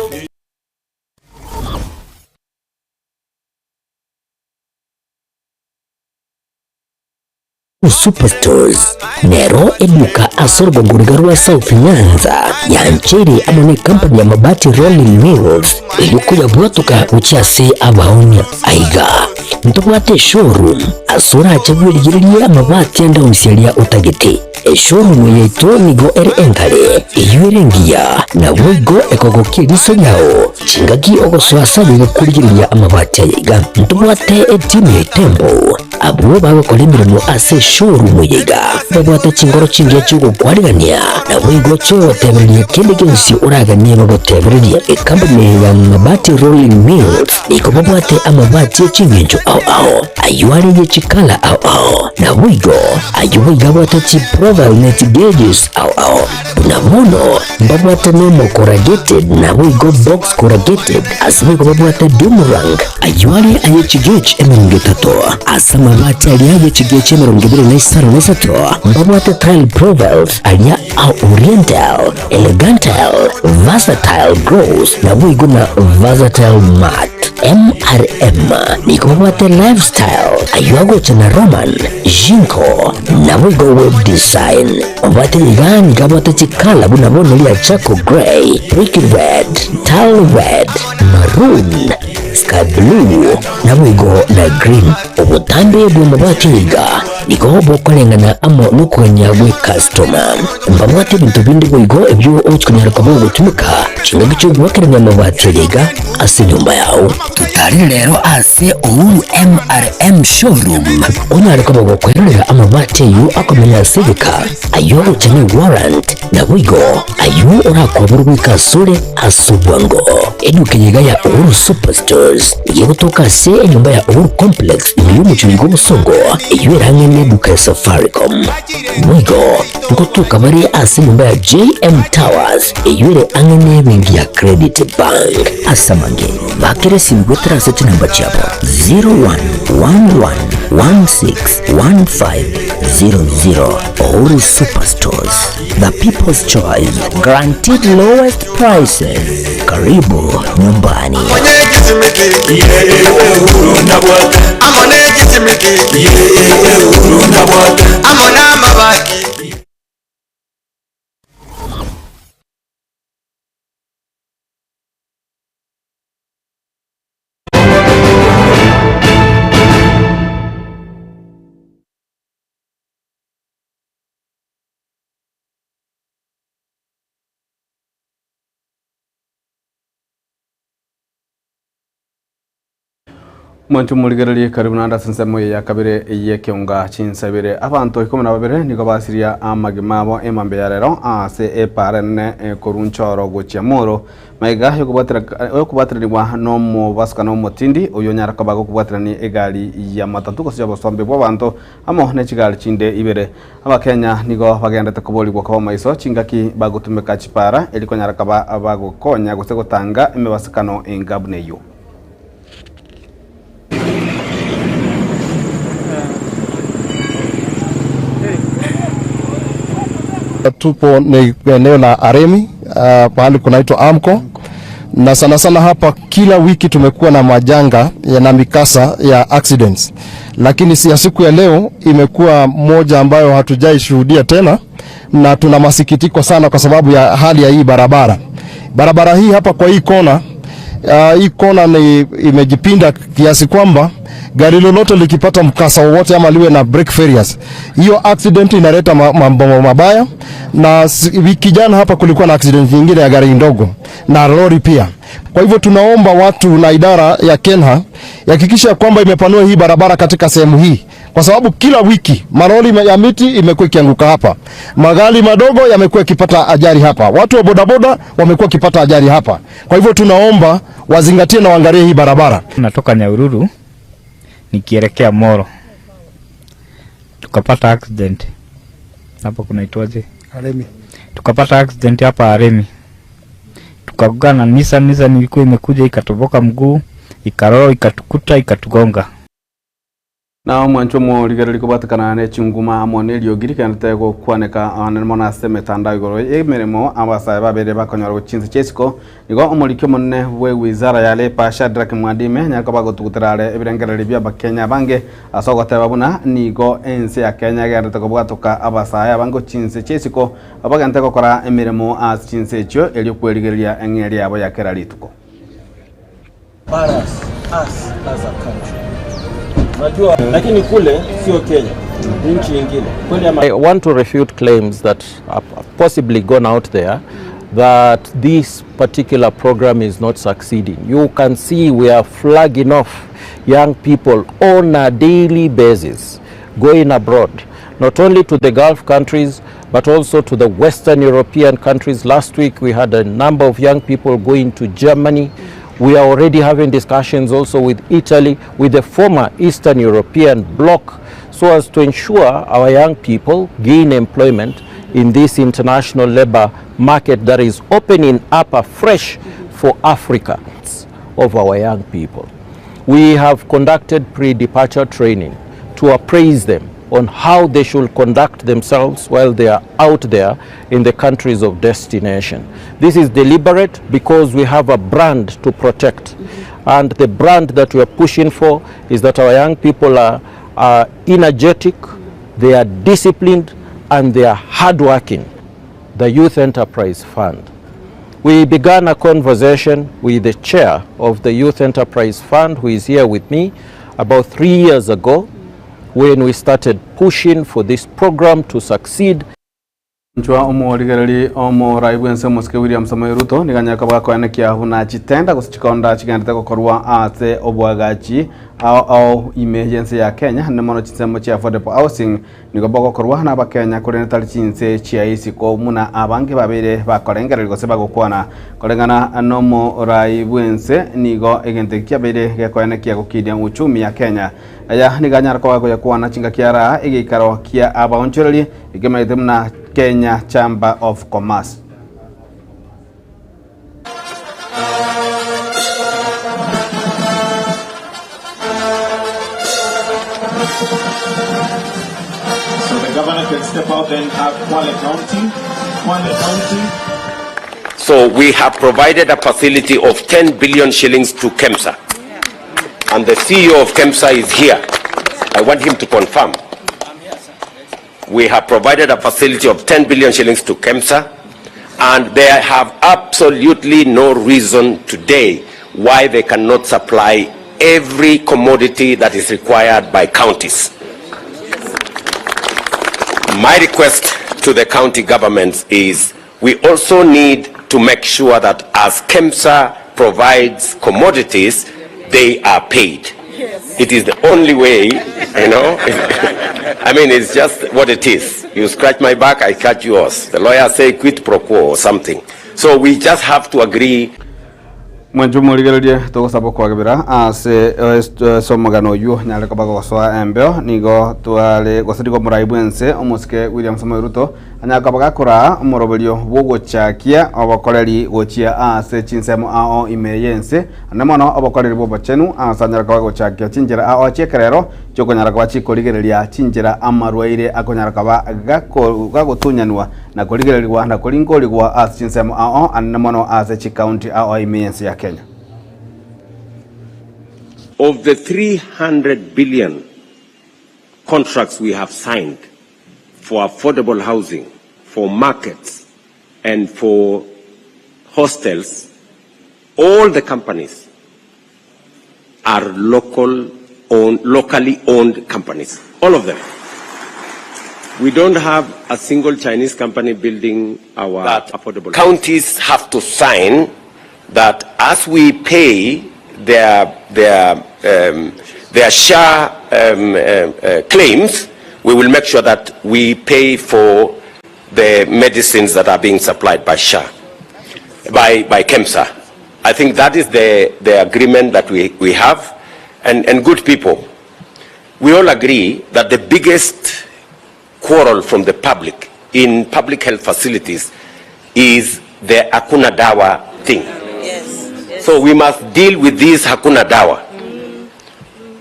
Superstores nero eduka ase orogongo riga rwa South Nyanza yancheire amo ne company ya Mabati Rolling Mills eyio koyabwatoka gochia ase abaonia. Aiga ntobwate eshowroom ase orache bwerigererie amabati ande onsi aria otagete. Eshowroom yaito nigo ere enkare, eyio ere engiya, naboigo ekogokia eriso riao chingaki ogosoa ase aye gokorigereria amabati aya iga. Ntobwate etimu ya Itembo Abwo bagokora emeremo ase eshowroom eye iga babwate chingoro chingiya chi'ogokwarigania, naboigo chi'ogotebereria kende gionsi oraganie bagotebererie. Ekampuni ya Mabati Rolling Mills nigo babwate amabati e chingencho ao ao, ayio are ye chikala ao ao, naboigo ayio boigo abwate chiprofile ne chigauges ao ao. Buna bono mbabwate nomo corrugated naboigo box corrugated, ase boigo babwate doomerang, ayio are aye chigauge 30, ase amabati aria aye chigauge 25 mbabwate tile profiles aria a oriental, elegantal, versatile gloss naboigo na versatile matte. MRM nigo babwate lifestyle, ayio agocha na Roman, Jinko, naboigo web design. Obwate iga nigo abwate chikala buna bono ria charcoal grey, brick red, tile red, maroon, sky blue, naboigo na green. Obotambe bw'amabati iga nigo bokoreng'ana amo nokogania gw'ecustoma. Mbabwate ebinto binde boigo ebio ogochi konyara koba ogotumeka chingaki chi'ogoakerania amabati aria iga ase enyomba yao. Totarire rero ase Uhuru MRM Showroom onyare koba gokwerorera amabati ayio akomenya ase egeka, ayio agocha ne warrant, naboigo ayio orakoborwe goika asore ase obwango. Eduka eye iga ya Uhuru Superstores nigo egotoka ase enyomba ya Uhuru Complex ime y'omochie oiga obosongo, eyio ere ang'e neduka ya Safaricom. Boigo ngotoka bare ase enyomba ya JM Towers eyio ere ang'e nebenki ya Credit Bank. Ase amange, bakera esimi goetera ase chinamba chiabo 0111161500. Uhuru Superstores, the people's choice, guaranteed lowest prices. Karibu nyumbani. Mwanche morigererie karibu naende ase ensemo eye ya kabere y'ekeonga chinsabere. Abanto ikomi na babere nigo basiria amagima abo emambia ya rero ase epaara enene ekorwa Nchoro gochia Moro. Magega y'okobwateranigwa nomobasukano omotindi oyio onyare koba gokobwaterania egari ya matatu gose y'obosombe bw'abanto amo ne chigari chinde ibere. Abakenya nigo bagenderete koborigwa koba maiso chingaki bagotumeka chipara erio konyara koba bagokonya gose gotanga emebasukano enga buna eyio. tupo ni eneo la Aremi pahali kunaitwa Amco, na sana sana hapa kila wiki tumekuwa na majanga na mikasa ya accidents, lakini si ya siku ya leo imekuwa moja ambayo hatujaishuhudia tena, na tuna masikitiko sana kwa sababu ya hali ya hii barabara. Barabara hii hapa kwa hii kona hii kona ni imejipinda kiasi kwamba gari lolote likipata mkasa wowote ama liwe na brake failures, hiyo accident inaleta mambo mabaya. Na wiki jana hapa kulikuwa na accident nyingine ya gari ndogo na lori pia. Kwa hivyo tunaomba watu na idara ya KENHA ihakikishe kwamba imepanua hii barabara katika sehemu hii, kwa sababu kila wiki malori ya miti imekuwa ikianguka hapa, magari madogo yamekuwa yakipata ajali hapa, watu wa bodaboda wamekuwa wakipata ajali hapa. Kwa hivyo tunaomba wazingatie na waangalie hii barabara. Natoka Nyahururu nikielekea Moro, tukapata accident hapa, kunaitwaje? Aremi. Tukapata accident hapa Aremi, tukagongana na Nissan. Nissan ilikuwa imekuja ikatoboka mguu, ikaroro, ikatukuta, ikatugonga. Na omwancho omorigereri kobwatekana ne chinguma amo na eriogi rigenderete gokwaneka ane mono ase emetandao igoro y'emeremo abasae babere bakonyora gochia chinse chia isiko. Igo omoriki omonene bwe wizara ya Labour Shadrack Mwadime nyare koba agotugutera are ebirengererio bia abakenya abange ase ogoteba buna nigo ense ya Kenya egenderete kobwatoka abasae abange chinse chia isiko abagente gokora emeremo ase chinse echio erio kwerigereria eng'eria yabo ya kera rituko. Embarrass us as a country. Unajua, lakini kule sio Kenya, ni nchi nyingine. Kweli ama I want to refute claims that have possibly gone out there that this particular program is not succeeding. You can see we are flagging off young people on a daily basis going abroad, not only to the Gulf countries, but also to the Western European countries. Last week we had a number of young people going to Germany. We are already having discussions also with Italy, with the former Eastern European bloc, so as to ensure our young people gain employment in this international labor market that is opening up afresh for Africa of our young people. We have conducted pre-departure training to appraise them on how they should conduct themselves while they are out there in the countries of destination. This is deliberate because we have a brand to protect. And the brand that we are pushing for is that our young people are energetic, they are disciplined, and they are hardworking. The Youth Enterprise Fund. We began a conversation with the chair of the Youth Enterprise Fund, who is here with me, about 3 years ago, when we started pushing for this program to succeed. Inchwa omorigereri omorai bwense omosike William Samoei Ruto nigo anyare koba gakoenekia buna chitenda gose chikonda chigenderete gokorwa ase obwagachi ao ao ime y'ense ya Kenya ne mono chinsemo chia affordable housing nigo bogokorwa na abakenya korende tari chinse chia isiko muna abange babere bakorengereria gose bagokwana koreng'ana nomorai bwense nigo egento eki kiabeire gekoenekia gokiria uchumi ya Kenya. Aya nigo anyare koba goyakwana chingaki ara egeikaro kia abaonchoreri ekemerete muna Kenya Chamber of Commerce. So the governor can step out and have Kwale County. Kwale County. So we have provided a facility of 10 billion shillings to KEMSA. And the CEO of KEMSA is here. I want him to confirm. We have provided a facility of 10 billion shillings to KEMSA, and they have absolutely no reason today why they cannot supply every commodity that is required by counties. My request to the county governments is we also need to make sure that as KEMSA provides commodities, they are paid. It is the only way, you know. It's just what it is. You scratch my back, I scratch yours. The lawyer say quid pro quo or something. So we just have to agree. Mwancho morigererie togosaba kwagibira ase somogano oyu nyare koba gosoa embeo nigo tware gose nigo morai bwense omosike William Samoei Ruto Anyare koba gakoraa omoroberio bw'ogochakia obokoreri gochia ase chinsemo ao ime y'ense, ande mono obokoreri bw'obochenu, ase anyare koba gochakia chinchera ao chi'ekerero chi'okonyara koba chikorigereria chinchera amarwaire akonyara koba gagotunyanwa na korigererigwa na korinkorigwa ase chinsemo ao ande mono ase chikaunti ao ime y'ense ya Kenya. Of the 300 billion contracts we have signed for affordable housing, for markets and for hostels, all the companies are local owned, locally owned companies, all of them. We don't have a single Chinese company building our that affordable. Counties have to sign that as we pay their, their, um, their share um, uh, uh, claims, we will make sure that we pay for the medicines that are being supplied by SHA, by, by KEMSA. I think that is the, the agreement that we, we have. And, and good people, we all agree that the biggest quarrel from the public in public health facilities is the Hakuna Dawa thing. Yes, So we must deal with this Hakuna Dawa.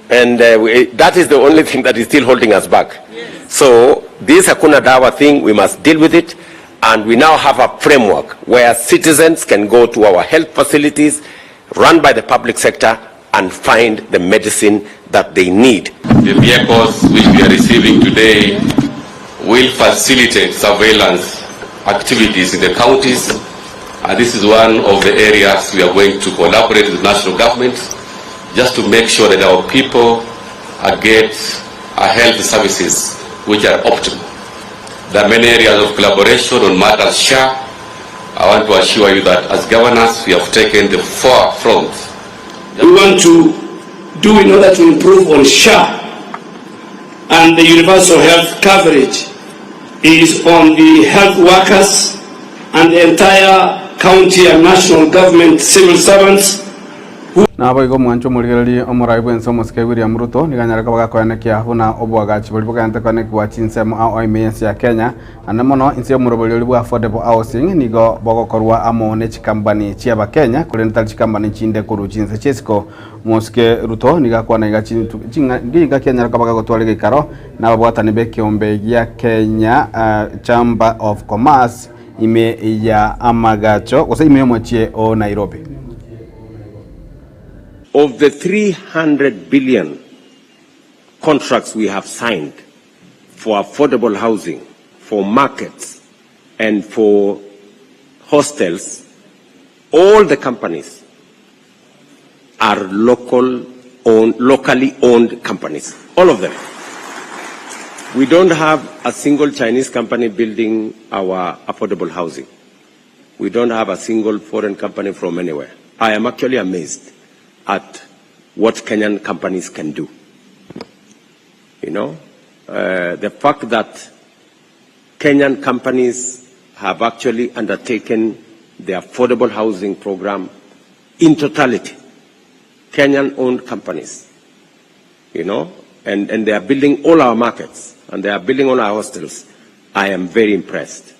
And uh, we, that is the only thing that is still holding us back. Yes. So this Hakuna Dawa thing, we must deal with it. And we now have a framework where citizens can go to our health facilities run by the public sector and find the medicine that they need. The vehicles which we are receiving today will facilitate surveillance activities in the counties. And this is one of the areas we are going to collaborate with national government just to make sure that our people get health services which are optimal. There are many areas of collaboration on matters SHA. I want to assure you that as governors, we have taken the forefront. We want to do in order to improve on SHA and the universal health coverage is on the health workers and the entire county and national government civil servants. Naboigo omwancho omorigererie omorai bw'ense omosike William Ruto nigo anyare koba gakoenekia buna oboagachi boria bogente koenekigwa chinsemo ao ime y'ense ya Kenya Naende mono inse y'omoroberi oria bwa Affordable Housing nigo bogokorwa amo ne chikambani chi'Abakenya korende tari chikambani chinde korwa chinse chi'isiko. Omosike Ruto nigo akwana iga chingaki anyare koba gagotwara egeikaro nababwatani b'ekeombe gia Kenya Chamber of Commerce ime ya amagacho gose ime y'omochie o Nairobi. Of the 300 billion contracts we have signed for affordable housing, for markets, and for hostels, all the companies are local owned, locally owned companies, all of them. We don't have a single Chinese company building our affordable housing. We don't have a single foreign company from anywhere. I am actually amazed at what Kenyan companies can do. You know, uh, the fact that Kenyan companies have actually undertaken the affordable housing program in totality, Kenyan-owned companies, you know, and, and they are building all our markets and they are building all our hostels. I am very impressed.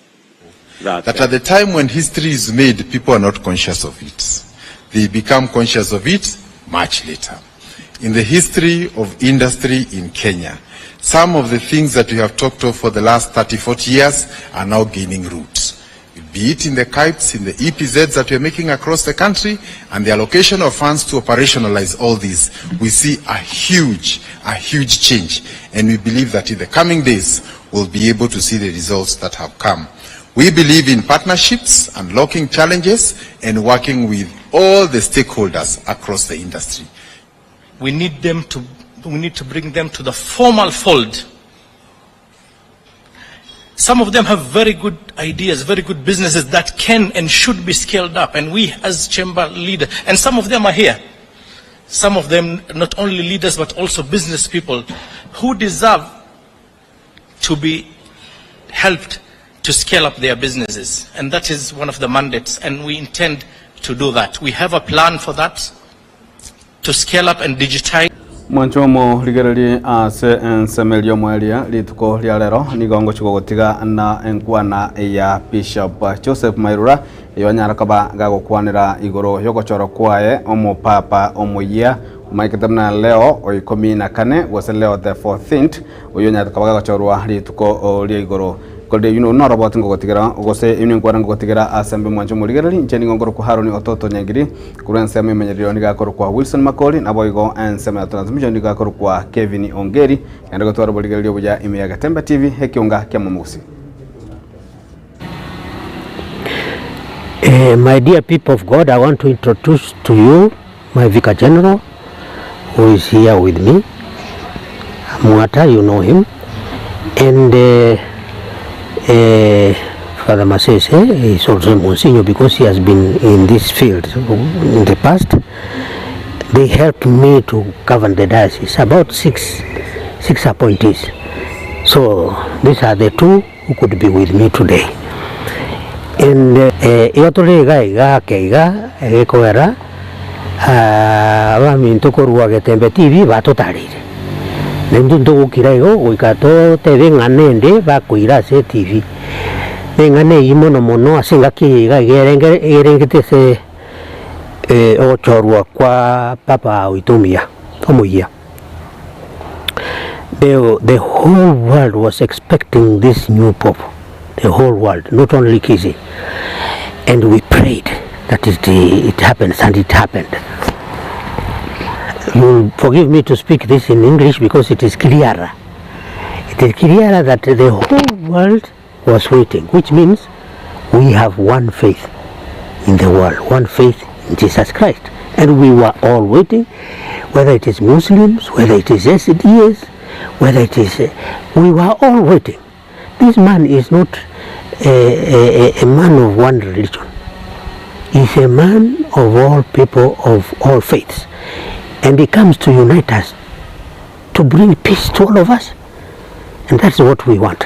That, that at the time when history is made, people are not conscious of it. They become conscious of it much later. In the history of industry in Kenya, some of the things that we have talked of for the last 30, 40 years are now gaining roots. Be it in the KIPES, in the EPZs that we are making across the country, and the allocation of funds to operationalize all this, we see a huge, a huge change. And we believe that in the coming days, we'll be able to see the results that have come. We believe in partnerships, unlocking challenges, and working with all the stakeholders across the industry. We need them to, we need to bring them to the formal fold. Some of them have very good ideas, very good businesses that can and should be scaled up. And we as chamber leader, and some of them are here. Some of them not only leaders but also business people who deserve to be helped to scale up their businesses. And that is one of the mandates, and we intend to do that. We have a plan for that, to scale up and digitize. Mwancho omorigererie ase ensemo eria omoeria rituko ria rero nigo ngochia gogotiga na enkwana ya Bishop Joseph Mairura eyo anyare koba gagokwanera igoro yogochorwa kwaye omopapa omoyia omaikete buna Leo o ikomi na kane gose Leo the fourteenth oyio onyarete koba gagochorwa rituko ria igoro. Korende oyio noroboti ngogotigera gose eyio nenkwana ngogotigera ase mbe mwancho omorigererie inche nigo nkorokwa Haroni Ototo Nyangiri Korwa ensemo y'emenyererio nigo akorokwa Wilson Makori, naboigo ensemo ya transmission nigo akorokwa Kevin Ongeri. Naende gotwara oborigereria obuya ime ya Getembe TV, ekiunga kia Momogusi. Eh, my dear people of God, I want to introduce to you my Vicar General who is here with me. Mwata, you know him. And uh, uh, Father Masese is also Monsignor because he has been in this field in the past. They helped me to govern the diocese, about six, six appointees. So these are the two who could be with me today. And eh, igo tore iga iga ake iga egekogera ah, abaminto korwa Getembe TV batotareire. Na intwe ntogokira igo goika totebe eng'ana ende bakoira ase etibi. Na eng'ana eyio mono mono ase engaki eye iga iga erenge erengete ase ogochorwa kwa papa oito omuya omoyia. The the whole world was expecting this new pope, the whole world, not only Kisii. And we prayed that it, it happens and it happened. You'll forgive me to speak this in English because it is clearer. It is clearer that the whole world was waiting, which means we have one faith in the world, one faith in Jesus Christ. And we were all waiting, whether it is Muslims, whether it is SDAs, whether it is, we were all waiting. This man is not a, a, a man of one religion. He's a man of all people of all faiths. And he comes to unite us, to bring peace to all of us. And that's what we want.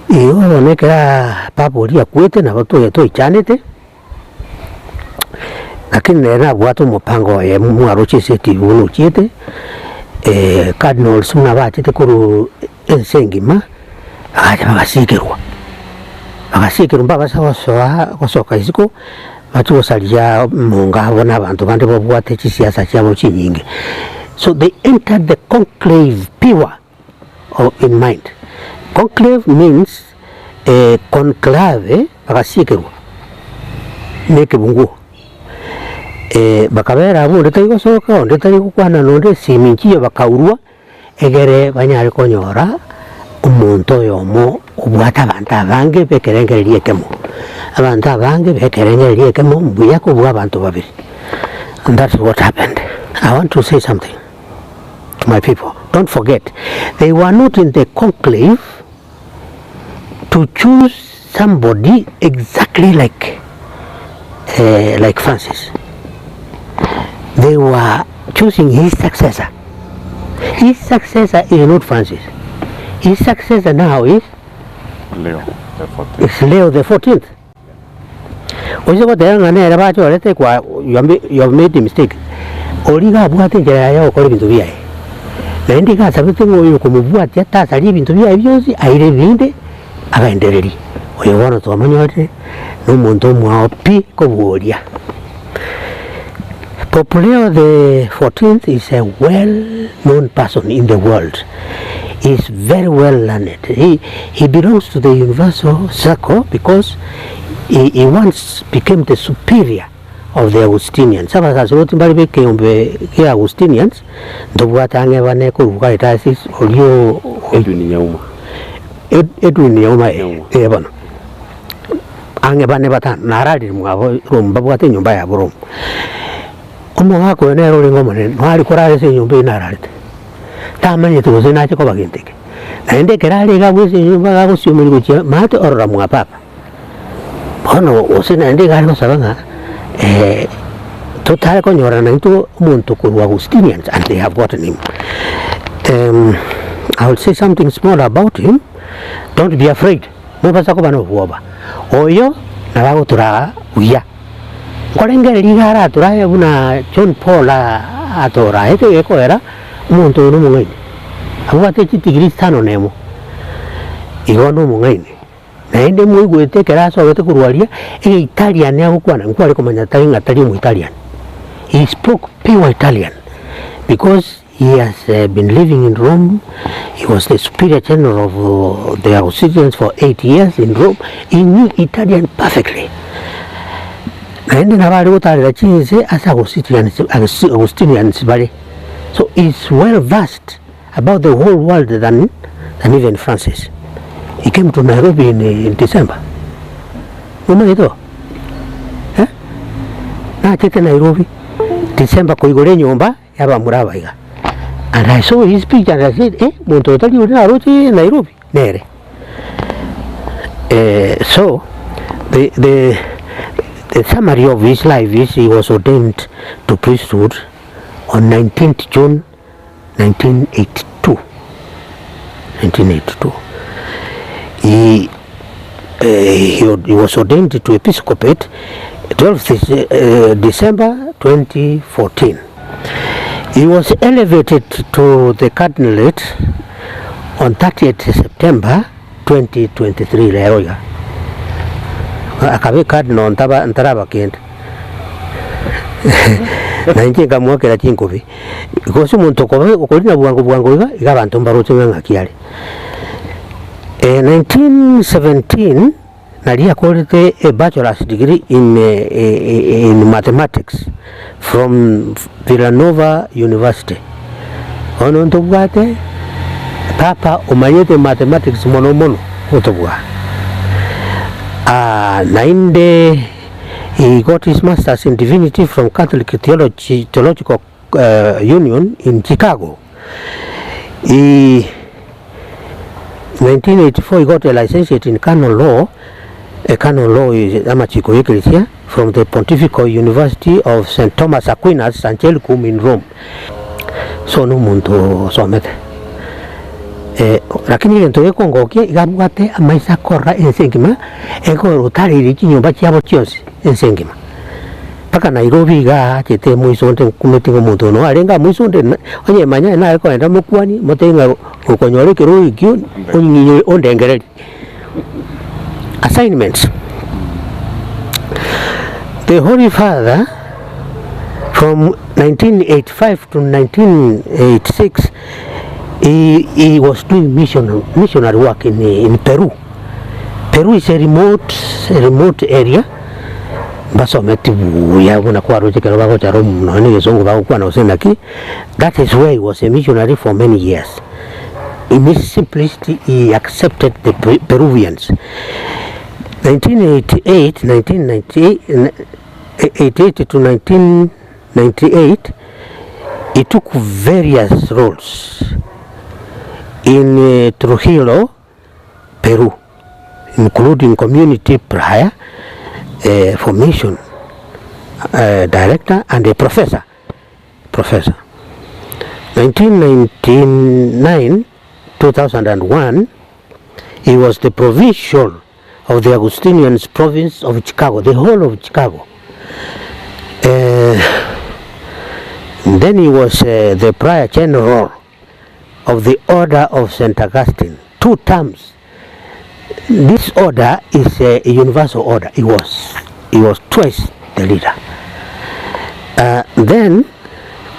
Igo bono ekera papa oria akwete nabo twaye twaichanete, lakini nere nabwate omopango oye mwaroche ase etibi buna ochiete, cardinals buna bachete korwa ense engima, bagacha bagasikerwa, bagasikerwa mbabasa gosoa gosoka isiko, bachie gosaria omonga abo na abanto bande babwate chisiasa chiabo chinyinge. So they entered the conclave pure in mind. Conclave means conclave bagasiekerwa na ekebunguo. Bakabera abwo onde tari gosoka, onde tari gokwana na onde, esimi nchiyo bakaurwa, egere banyare konyora omonto oyomo obwate abanto abange b'ekerengererio ekemo. Abanto abange b'ekerengererio ekemo mbuya kobua abanto babere. And that's what happened. I want to say something to my people. Don't forget, they were not in the conclave to choose somebody exactly like, uh, like Francis. They were choosing his successor. His successor is not Francis. His successor now is Leo the 14th. It's Leo the 14th. Oise goteba ng'a nere bachorete kwa you have, you have made a mistake. Oria iga abwate enchera yaye ya gokora ebinto biaye. Naende iga asabete ng'a oyo okomobwatia tasaria ebinto biaye bionsi aire ebinde agendererie. Oyo bono twamonyorire na omonto omwao pi kobua oria. Pope Leo the 14th is a well known person in the world. He is very well learned. He, he belongs to the universal circle because he, he once became the superior of the Augustinians. Abasaserdoti mbare b'ekeombe kia Augustinians, ntobwate ang'e bane korwa Caritas orio Edwin Nyauma. Ed, Edwin Nyauma eh, eh bono. Ang'e bane batano nararire mwabo Rome babwate enyomba yabo Rome. Omogaka oyo nere orenge omonene, noare korara ase enyomba eyio nararete. Tamanyeti gose nache koba gento eke. Naende ekero are iga abwo ase enyomba iga agosiomeria gochia maate orora mwa papa. Bono gose naende iga are gosaba ng'a totare konyorana naintwe omonto korwa Augustinians and they have gotten him. I will say something small about him, don't be afraid, mobasa koba nobwoba, oyo nabo agotoraa buya. Nkorengereria iga aratore aye buna John Paul atoraete gekoera, omonto oyo nomong'aini, abwate chitigiri isano na emo, igo nomong'aini. Naende moigwete ekero asogete korwa aria, Egeitaliani agokwana, nkware komanya tari ng'a tari Omoitaliani. He spoke pure Italian because he has been living in Rome, he was the superior general of the Augustinians for 8 years in Rome, he knew Italian perfectly. Naende nabo are gotarera chinse ase Augustinians, Augustinians bare. So he is well versed about the whole world than, than even Francis. He came to Nairobi in, in December. Nomanyete bo? Eh? Nachete Nairobi December koigora enyomba y'abamura aba iga. And I saw his picture and I said, eh, monto oyo tari oria naroche Nairobi? Nere. Eh, so the, the, the summary of his life is he was ordained to priesthood on 19th June 1982, 1982. He, uh, he, he was ordained to episcopate 12th uh, December 2014. He was elevated to the cardinalate on 30th September 2023 rero iga. Akaba ecardinal ntaba ntaraba kende. Na inche nkamoakera chinkobi, gose omonto okoba okorina bwango bwango iga, iga abanto mbaroche ng'a ng'aki are. 1917 naria akorete a bachelor's degree in in mathematics from Villanova University. Bono ntobwate papa omanyete mathematics mono mono gotobua. Naende he got his masters in divinity from Catholic Theology, Theological Union in Chicago. He 1984 he got a licentiate in canon law, a canon law is amachiko y'ekeresia from the Pontifical University of St Thomas Aquinas Angelicum in Rome. So nomonto osomete. Eh, lakini egento gekongokia iga abwate amaiso akorora ense engima, ekogera otareirie chinyomba chiabo chionsi ense engima. Mpaka Nairobi igaa achete moisonde nkumeti ng'a omonto oyo noo arenge aa moisonde na onye manya nare kogenda mokwanie motebie ng'a gokonyora ekerogo ekio ong'inyore ondengererie. Assignments, The Holy Father from 1985 to 1986 he, he was doing mission, missionary work in, in Peru. Peru is a remote, a remote area mbasometi buya buna kwaroche ekero bagocha Rome nonya na egesongo bagokwana gose naki, that is where he was a missionary for many years. In his simplicity he accepted the Peruvians. 1988, 1988 to 1998 he took various roles in Trujillo, Peru, including community prayer uh, formation uh, director and a professor. Professor. 1999 2001 he was the provincial of the Augustinians province of Chicago, the whole of Chicago. Uh, then he was uh, the prior general of the Order of St. Augustine, two terms. This order is a universal order. He was, he was twice the leader. Uh, then,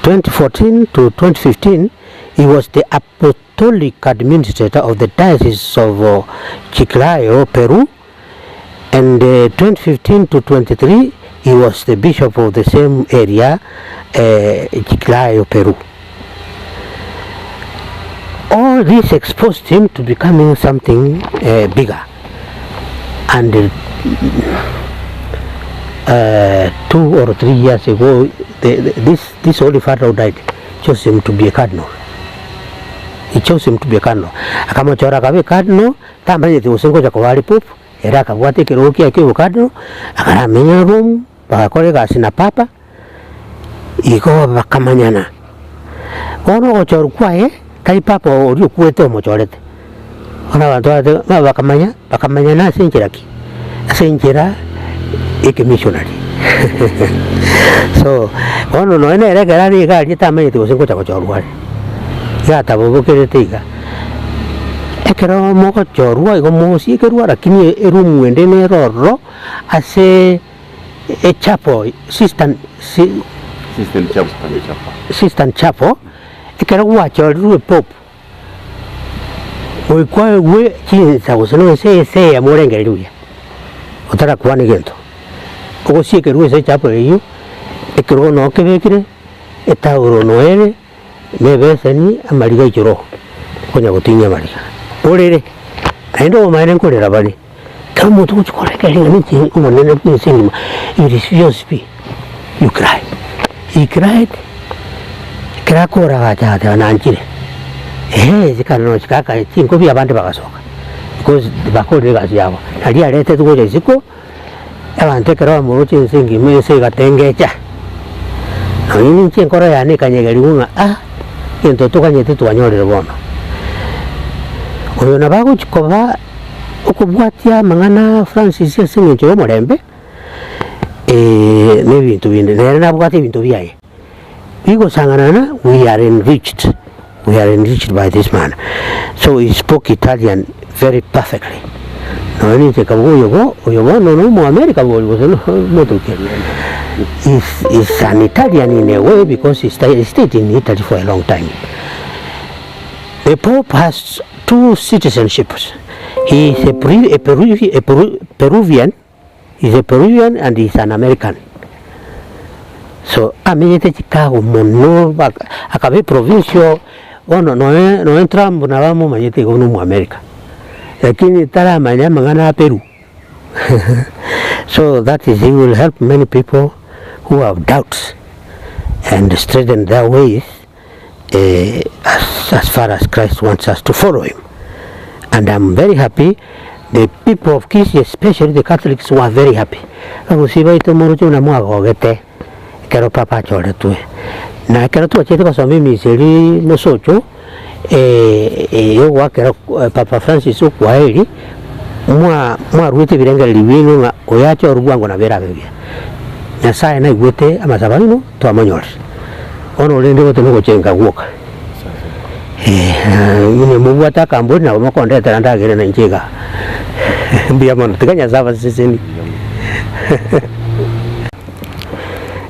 2014 to 2015, he was the apostolic administrator of the Diocese of uh, Chiclayo, Peru. And uh, 2015 to 23, he was the bishop of the same area, uh, Chiclayo, Peru. All this exposed him to becoming something uh, bigger. And uh, 2 or 3 years ago, the, the, this, this Holy Father who died chose him to be a cardinal. He chose him to be a cardinal. Akamochora akabe cardinal, tamanyete gose ngocha koba are pope, ere akabwata ekerogo kiaye kia obocardinal, akaramenya Rome, bagakora egasi na papa, igo bakamanyana. Bono ogochorwa kwaye, tari papa oria okwete omochorete. Bono abanto bagote ng'a bakamanya, bakamanyana ase enchera ki? Ase enchera y'ekemissionary. So, bono nonya nere ekero are iga aria tamanyeti gose ngocha gochorwa are, iga atabobokerete iga. Ekero mogochorwa igo mogosiekerwa lakini eroom ende nere ororo ase echapel Sistan si Sistan Chapel. Sistan Chapel, ekero gwachorirwe pope, goika oegwe chinsa gose na ense ense eyemo orengereria buya, otarakwana egento. Ogosiekerwa ase echapel eywo, ekerogo noo kebekire, etauro noo ere, na ebeseni, amariga aichire oo, okonya gotinyia amariga. Orere, naende obomaene nkorera bare, ekero omonto ogochia korekereria ng'a ninche omonene bwa ense engima, it is bionsi pi, you cry. He cried, ekero akora agacha agateba nanchire, eeh chikana chikaka chinkobi abande bagasoka, because bakorire egasi yabo, naria aretetwe gocha isiko. Abanto ekero bamoroche ense engima ense egatengecha, nonya ninche enkoro yane ekanyegerigwa ng'a ah, egento toganyete twanyorire bono. Oyo nabo agochi koba okobwatia amang'ana a Francis ase eng'encho ya omorembe, na ebinto binde, nere nabwate ebinto biaye. Bigosang'anana we are enriched, we are enriched by this man. So he spoke Italian very perfectly. Nonya ninche nkaboka oyo bo oyo bono na omo America bori gose no omotukia. He's, he's an Italian in a way because he stayed, he stayed in Italy for a long time. The Pope has two citizenships. He is a, Peru, a, Peru, a Peru, Peruvian He's a Peruvian and he's an American. So amenyete Chicago mono baka akaba eprovincial bono noe noe Trump nabo amomanyete igo buna omoamerica. Lakini taramanya amang'ana a Peru so that is he will help many people who have doubts and straighten their ways as, as far as Christ wants us to follow him. And I'm very happy the people of Kisii especially the Catholics were very happy. Abagusii baito moroche buna mwagogete ekero Papa achoretwe. Na ekero twachete gosoma emiseri mosocho yogoakera Papa Francis okwaeri mwa mwaruete ebirengererio biaino ng'a oyo achorwe bwango nabo erabe buya. Nyasaye naigwete amasabo aino twamonyorire. Bono rende gose nogochenka gwoka. Inwe mobwate akambori nabo mokondetera ndagere na inche igaa. Mbuya mono, tiga Nyasaye abasesenie.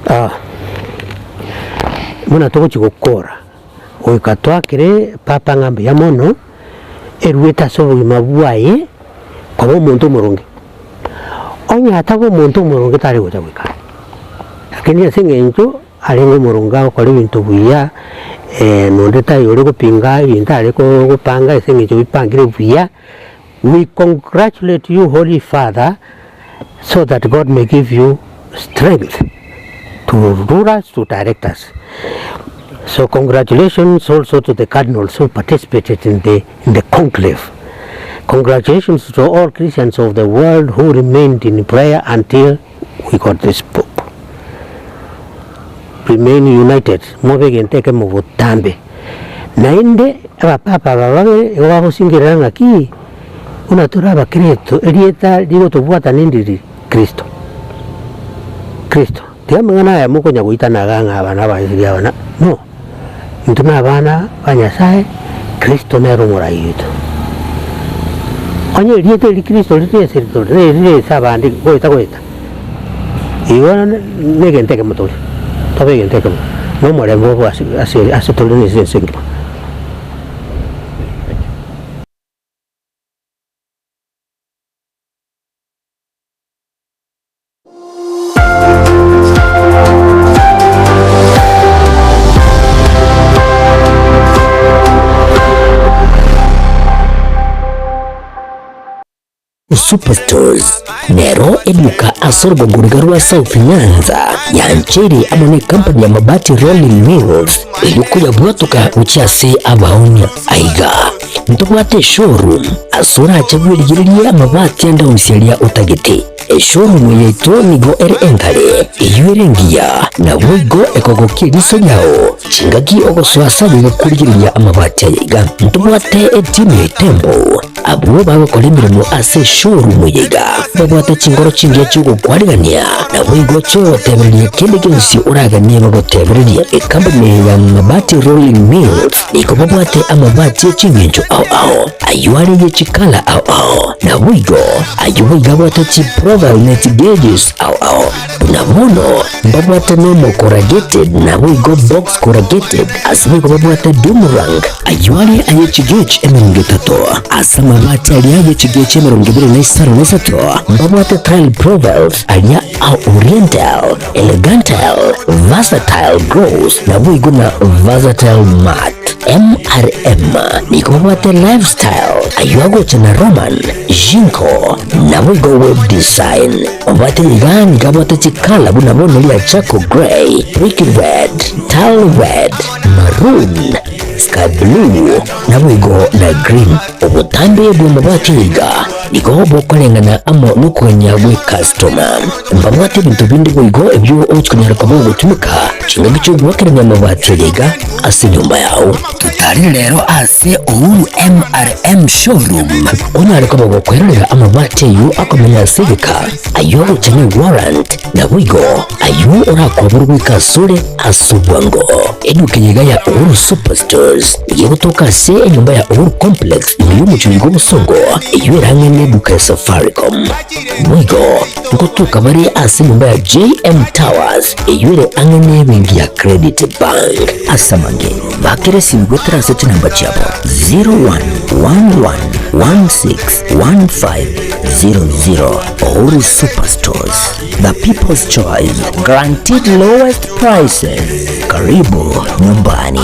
Ah, buna togochia gokora, goika twakere papa ng'a mbuya mono, eruete ase obogima bwaye, koba omonto omoronge. Onye ataba omonto omoronge tare gocha goika aa. Lakini ase eng'encho arenge omoronge agokora ebinto buya, nonde tari ore gopinga ebinto are gopanga ase eng'encho bipangire buya, we congratulate you holy father so that God may give you strength to rule us, to direct us. So congratulations also to the cardinals who participated in the, in the conclave. Congratulations to all Christians of the world who remained in prayer until we got this pope. Remain united, mobe egento ekemo botambe. Naende abapapa aba babere igo bagosingerera ng'aki buna tore abakristo erieta rigotobwata nindiri Kristo. Kristo. Tiga amang'ana aya mokonya goitana iga ng'a aba nabaisiki aba na no. Intwe nabana ba Nyasae, Kristo nere omorai oito. Onye erieta eri Kristo rire ase ritore, rire ase abande goeta goeta, igo negento ekemo tore, tobe egento ekemo, na omorembe obe ase ase ase tore na ase ense engima. Superstores nero eduka ase orogongo riga rwa South Nyanza yancheire amo ne company ya Mabati Rolling Mills erio koyabwatoka gochia ase abaonia. Aiga ntobwate eshowroom ase orache bwerigererie amabati ande onsi aria otagete. Eshowroom yaito nigo ere enkare, eyio ere engiya, naboigo ekogokia eriso riao chingaki ogosoa ase aye korigereria amabati aya iga. Ntobwate etimu ya Itembo, abwo bagokora emeremo ase eshowroom eye iga, babwate chingoro chingiya chi'ogo. bagokwarigania naboigo chigogotebereria kende gionsi oraganie bagotebererie. Ekampuni ya Mabati Rolling Mills nigo babwate amabati e ching'encho ao ao, ayio are ye chikala ao ao, naboigo ayio boigo abwate chiprofile ne chigeges ao ao. Buna bono mbabwate nomo corrugated naboigo box corrugated, ase boigo babwate doomerang, ayio are aye chigauge 30, ase amabati aria aye chigauge 23 mbabwate tile profiles aria a oriental, elegantile, versatile gloss naboigo na versatile matte. MRM nigo babwate lifestyle, ayio agocha na Roman, Jinko, naboigo web design. Obwate iga nigo abwate chikala buna bono ria charcoal grey, brick red, tile red, maroon, sky blue, naboigo na green. Obotambe bw'amabati iga nigo bokoreng'ana amo nokogania gw'ecustoma. Mbabwate ebinto binde boigo ebio ogochi konyara koba ogotumeka chingaki chi'ogoakerania amabati aria iga ase enyomba yao. Totarire rero ase Uhuru MRM Showroom onyare koba gokwerorera amabati ayio akomenya ase egeka, ayio agocha ne warrant, naboigo ayio orakoborwe goika asore ase obwango. Eduka eye iga ya Uhuru Superstores nigo egotoka ase enyomba ya Uhuru Complex ime y'omochie oiga obosongo, eyio ere ang'e neduka ya Safaricom. Boigo ngotoka bare ase enyomba ya JM Towers eyio ere ang'e nebenki ya Credit Bank. Ase amange, bakera esimi goetera ase chinamba chiabo 0111161500. Uhuru Superstores, the people's choice, guaranteed lowest prices. Karibu nyumbani.